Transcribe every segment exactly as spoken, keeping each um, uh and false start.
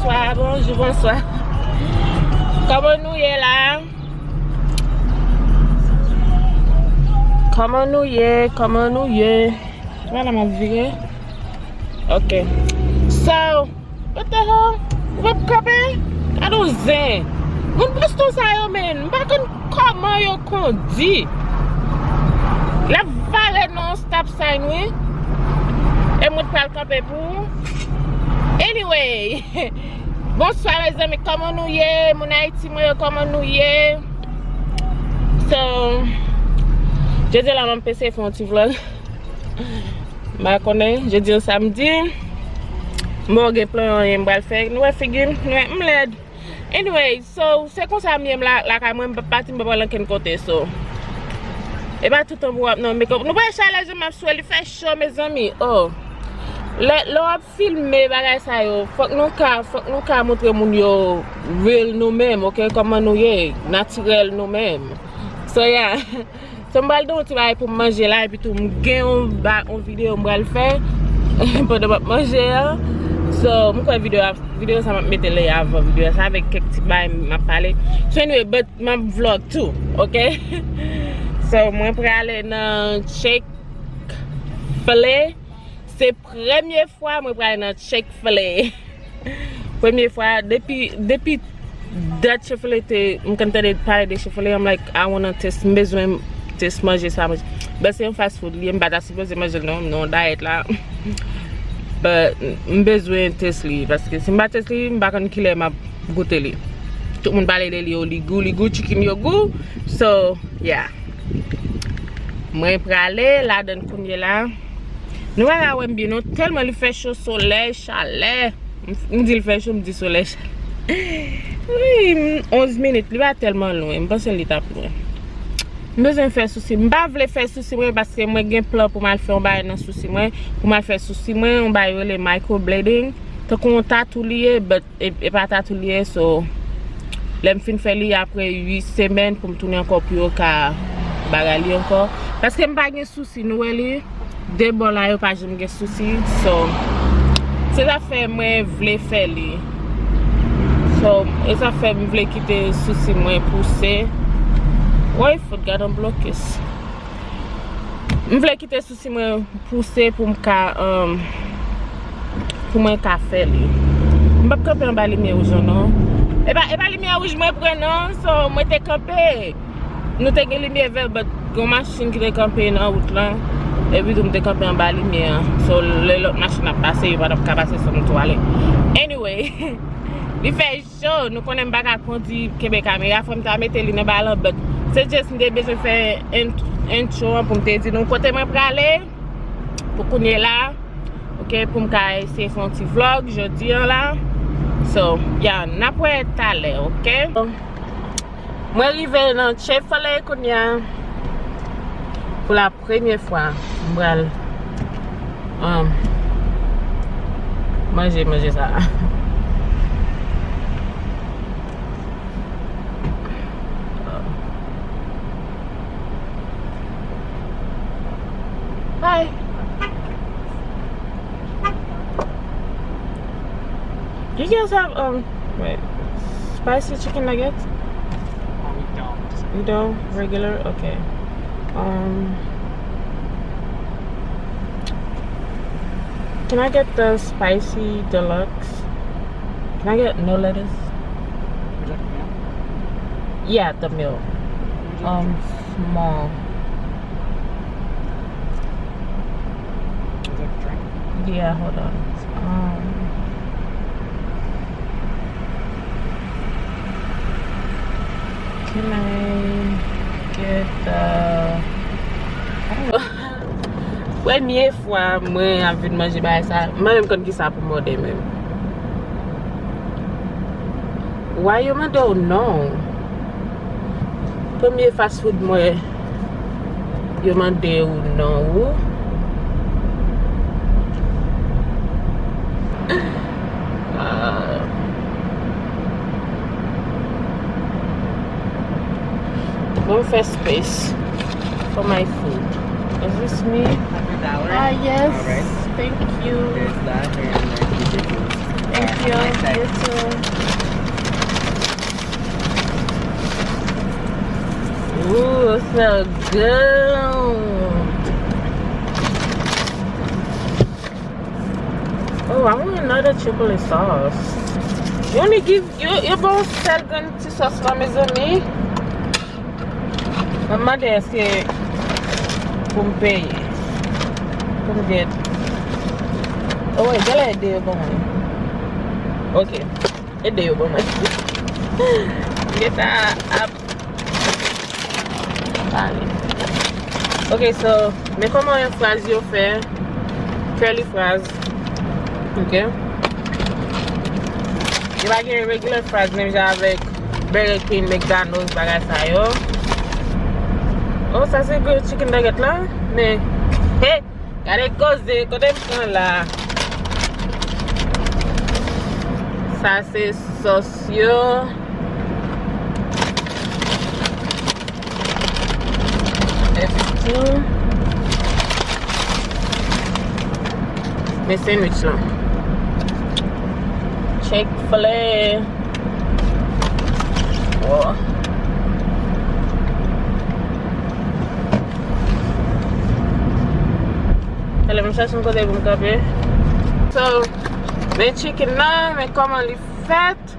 Bonjou, bonswa. Kòman nou ye la? Kòman nou ye? Kòman nou ye? Vwala, m ap vire. Ok. So, what the hell? Ou p ap kanpe? Gade yon zen. Moun Boston sa yo, men. M pa konn kòman yo kondi. L ap vale nan yon stop sign, wi. E moun pral kanpe pou ou. Anyway. Bonswa, mezanmi. Kòman nou ye? Moun Ayiti mwen yo, kòman nou ye? So, jodi la, m ap eseye fè yon ti vlog. M pa konnen, jodi an samdi. M pa gen plan anyen m pral fè. Nou wè figi m? Nou wè m lèd. Anyway, so, se konsa m ye m la, lakay mwen, m p ap pati, m p ap al ankenn kote, so. E pa tout tan pou w ap nan make up. Nou wè chalè jan m ap swe, li fè cho, mezanmi. Oh. Lè, lè w ap filme bagay sa yo, fòk nou ka, fòk nou ka montre moun yo real nou menm, ok? Kòman nou ye, natirèl nou menm. So, yeah. So, m pral gen yon ti bagay pou m manje la, epi tou m gen yon ba-, yon videyo m pral fè pandan m ap manje an. So, m kwè videyo a, videyo sa m ap mete li avan videyo sa avèk kèk ti bagay m ap pale. So, anyway, but m ap vlog tou, ok? So, mwen prale nan Chick-fil-A. Se premye fwa mwen prale nan Chick-fil-A. Premye fwa, depi, depi dat Chick-fil-A te, m konn tande pale de Chick-fil-A, I'm like, I wanna taste, m bezwen taste manje sa, manje. But se yon fast food li ye, m pa ta sipoze manje l non, m nan yon diet la. But m bezwen taste li, paske si m pa taste li, m pa konn kilè m ap goute li. Tout moun pale de li, oh, li gou, li gou, chicken yo gou. So, yeah. Mwen prale ladan kounye la. Nou pa ka wè m byen non, tèlman li fè cho, solèy, chalè. M, m di l fè cho, m di solèy, chalè. Wi, m, onz minit, li pa tèlman lwen. M panse li t ap lwen. M bezwen fè sousi. M pa vle fè sousi mwen paske mwen gen plan pou m al fè yon bagay nan sousi mwen. Pou m al fè sousi mwen, yon bagay yo rele microblading. Tankou yon tatou li ye, but e, e pa tatou li ye, so, lè m fin fè li apre uit semèn pou m tounen ankò pou yo ka bagay li ankò. Paske m pa gen sousi, nou wè li, de bò la yo pa janm gen sousi. So, se sa fè mwen vle fè li. So, e sa fè m vle kite sousi mwen pouse. Woy, fout gad yon blokis. M vle kite sousi mwen pouse pou m ka, um, pou mwen ka fè li. M p ap kanpe anba limyè wouj lan non. E pa, e pa limyè wouj mwen pran non, so mwen te kanpe. Nou te gen limyè vè, but gen yon machin ki te kanpe nan wout lan. Epi tou m te kanpe anba limyè an. So lè lòt machin ap pase, yo pa t ap ka pase, so nou tou ale. Anyway, li fè cho, nou konnen m pa ka kondi kenbe kamera, fò m ta mete li nan balan, but se just m te bezwen fè int-, intro an pou m te di nou kote mwen prale pou kounye la, ok, pou m ka eseye fè yon ti vlog jodi an la. So, yeah, n ap wè talè, ok? Mwen rive nan Chick-fil-A kounye a pou la premye fwa m pral, um, manje, manje sa. Hi. You guys have, um, wait, spicy chicken nuggets? Oh, we don't. You don't? Regular? Okay. Um, can I get the spicy deluxe? Can I get no lettuce? Would you like milk? Yeah, the milk. Would you like Um, drinks? Small. Would you like a drink? Yeah, hold on. Um, can I get the, I don't know. Premye fwa mwen ap vin manje bagay sa, mwen menm konn ki sa pou m òdè menm. Why yo mande w non? Premye fast food mwen, yo mande w non ou. Ah. Bon, first space for my food. Is this me? Hundred dollars. Ah, yes. All right. Thank you. There's that, and then you can do Thank you. You too. Ooh, it smell good. Oh, I want another chipotle sauce. Yo only give, yo, yo ba w sèl grenn ti sòs la, mezanmi. Mwen mande èske pou m peye. Pou m get. Oh, wait, genlè e de yo ban mwen. Ok. E de yo ban mwen. Gentan ap pale. Ok, so, men kòman yon fries yo fè. Curly fries. Ok. Yo pa gen regular fries menm jan avèk Burger King, McDonald's, bagay sa yo. Oh, sa se grilled chicken nugget la. Men, hey, gade koze, kote m pran la. Sa se sòs yo. That's two. Men sandwich lan. Chick-fil-A. Wow. Talè m chache yon kote pou m kanpe. So, men chicken nan, men kòman li fèt.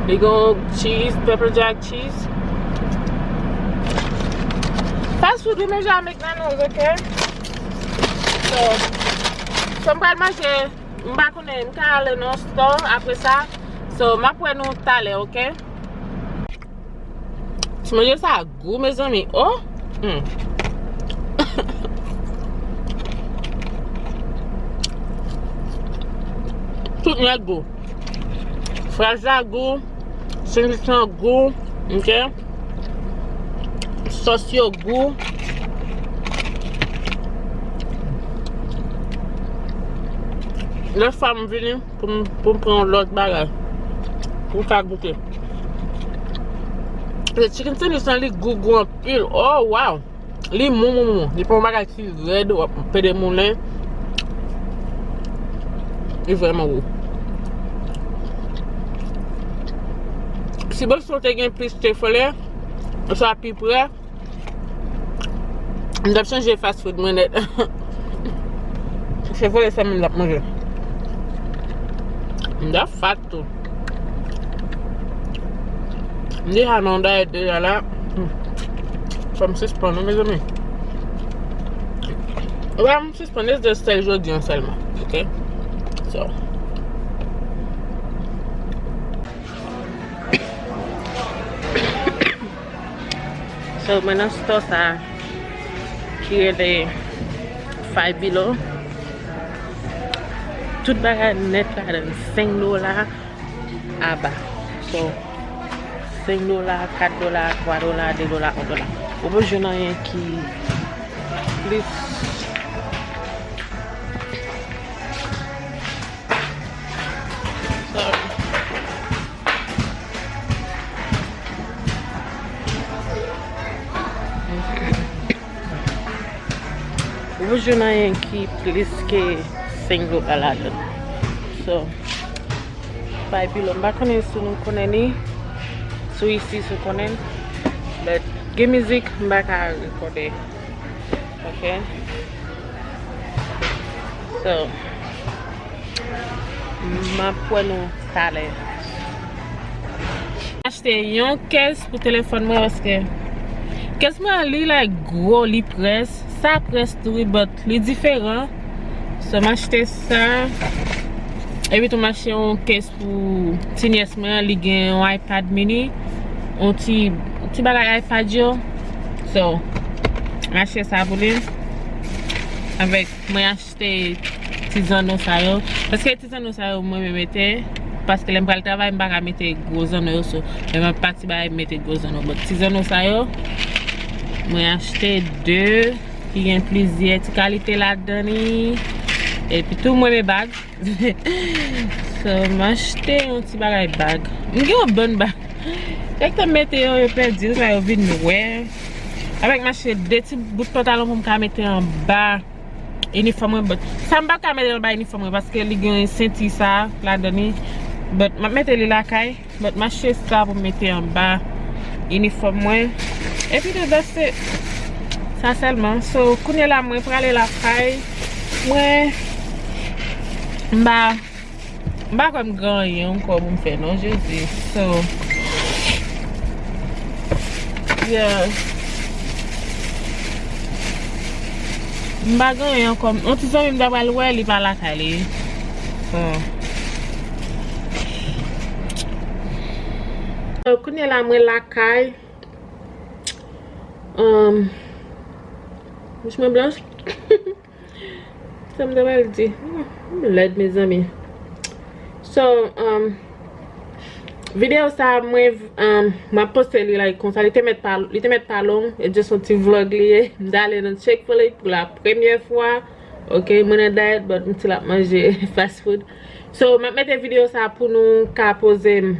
Li gon cheese, pepper jack cheese. Fast food, wi, men jan McDonald's, ok? So, so m pral manje, m pa konnen, m ka ale nan store apre sa. So, m ap wè nou talè, ok? Ti manje sa gou, mezanmi. Oh! Hmm. Tout nèt gou. Fries la gou. Sandwich lan gou. Ok. Sòs yo gou. Lòt fwa m vini pou m, pou m pran yon lòt bagay. Pou m ka goute. Le chicken sandwich lan, li gou gou anpil. Oh, wow. Li mou, mou, mou. Li pa yon bagay ki rèd, w ap pede moulen. Li vrèman gou. Si Boston te gen plis Chick-fil-A, oswa pi pre, m t ap chanje fast food mwen nèt. Se vre, se mwen t ap manje. M t ap fat tou. M deja nan dayèt deja la. Hmm. Fò m sispann, wi, mezanmi. Wè, m sispann, it's just sèl jodi an sèlman. Ok? So. So, mwen nan store sa ki rele Five Below. Tout bagay nèt ladan, senk dola aba. So, senk dola, kat dola, twa dola, de dola, yon dola. Ou pa jwenn anyen ki plis. Sorry. Ou pa jwenn anyen ki plis ke senk dola ladan. So, Five Below, m pa konnen si nou konnen li, si w isi, si w konnen, but gen mizik m pa ka rekòde. Ok. So, m ap wè nou talè. M achte yon case pou telefòn mwen paske case mwen an, li, like, gwo, li près. Sa près tou wi, but li diferan. So, m achte sa. Epi tou, m achte yon case pou ti nyès mwen an, li gen yon iPad mini, yon ti, ti bagay iPad yo. So, m achte sa pou li. Avèk, mwen achte ti zanno sa yo. Paske ti zanno sa yo, mwen renmen mete. Paske lè m pral travay, m pa ka mete gwo zanno yo, so, lè m ap pati bagay, m mete gwo zanno. But ti zanno sa yo, mwen achte de, ki gen plizyè ti kalite ladan li. Epi tou, mwen renmen bag. So, m achte yon ti bagay bag. M gen yon bann bag. Chak tan m mete yo, yo pèdi, sa yo vin nwè. Avèk m achte de ti bout pantalon pou m ka mete anba inifòm mwen, but sa m pa ka mete anba inifòm mwen, paske li gen senti sa ladan li, but m ap mete li lakay, but m achte sa pou m mete anba inifòm mwen. Epi tou, that's it. Sa sèlman. So, kounye la, mwen prale lakay. Mwen, m pa M pa kwè m gen anyen ankò pou m fè non, Jezi. So, yeah. M pa gen anyen ankò. Yon ti zanmi m ta pral wè, li pa lakay li. So, so, kounye la mwen lakay. Um, bouch mwen blanch. Sa m ta pral di? Hmm, m lèd, mezanmi. So, um, videyo sa, mwen, um, m ap poste li like konsa. Li te mèt pa, li te mèt pa long. E just yon ti vlog li ye. M t ale nan Chick-fil-A pou la premyè fwa. Ok, mwen nan diet, but m still ap manje fast food. So, m ap mete videyo sa pou nou ka poze m.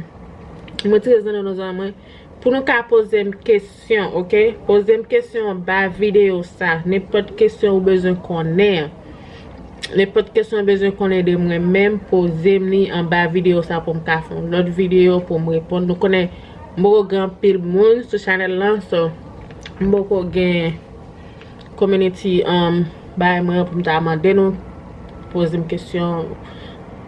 Mwen tire zanno nan zòrèy mwen. Pou nou ka poze m kesyon, ok? Poze m kesyon anba videyo sa. Nenpòt kesyon ou bezwen konnen. Nenpòt kesyon ou bezwen konnen de mwen menm, poze m li anba videyo sa pou m ka fè yon lòt videyo pou m reponn. Nou konnen m poko gen anpil moun sou chanèl lan, so m poko gen community, um, bay mwen pou m ta mande nou, poze m kesyon.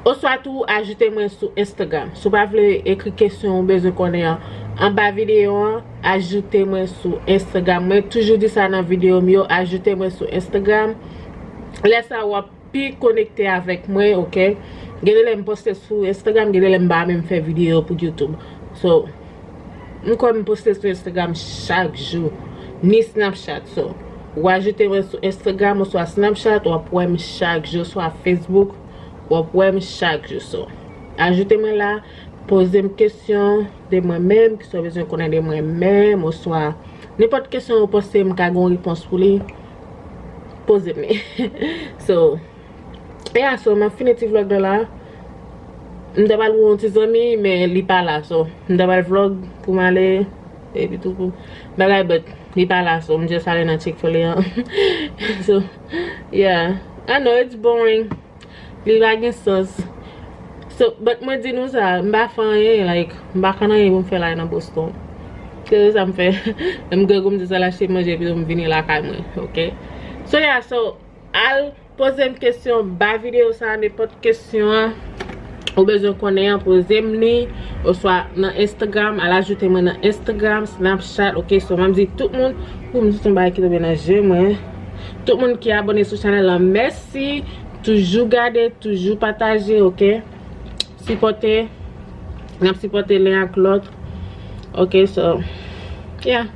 Oswa tou, ajoute mwen sou Instagram. Si w pa vle ekri kesyon ou bezwen konnen an anba videyo an, ajoute mwen sou Instagram. Mwen toujou di sa nan videyo m yo, ajoute mwen sou Instagram. Lè sa w ap pi konekte avèk mwen, ok? Gen de lè m poste sou Instagram, gen de lè m pa menm fè videyo pou YouTube. So, m kwè m poste sou Instagram chak jou, ni Snapchat. So, ou ajoute mwen sou Instagram oswa Snapchat, w ap wè m chak jou, oswa Facebook, w ap wè m chak jou. So, ajoute mwen la, poze m kesyon de mwen menm, ki sa w bezwen konnen de mwen menm, oswa nenpòt kesyon ou panse m ka gen yon repons pou li, poze m li. So, yeah, so, m ap fini ti vlog la la. M ta pral wè yon ti zanmi, men li pa la, so, m ta pral vlog pou m ale, epi tou pou bagay, but li pa la, so, m just ale nan Chick-fil-A an. So, yeah. I know, it's boring. Li pa gen sans. So, but mwen di nou sa, m pa fè anyen, like, m pa konn anyen pou m fè la nan Boston. Se sa m fè. M gen gwo m di sa l achte manje, epi m vini lakay mwen, ok? So, yeah, so, al poze m kesyon ba videyo sa, nenpòt kesyon an ou bezwen konnen an, poze m li, oswa nan Instagram, al ajoute mwen nan Instagram, Snapchat, ok? So, m ap di tout moun, pou m di yon bagay ki tonbe nan je mwen. Tout moun ki abòne sou chanèl lan, mèsi. Toujou gade, toujou pataje, ok? Sipòte, n ap sipòte len ak lòt. Ok, so, yeah.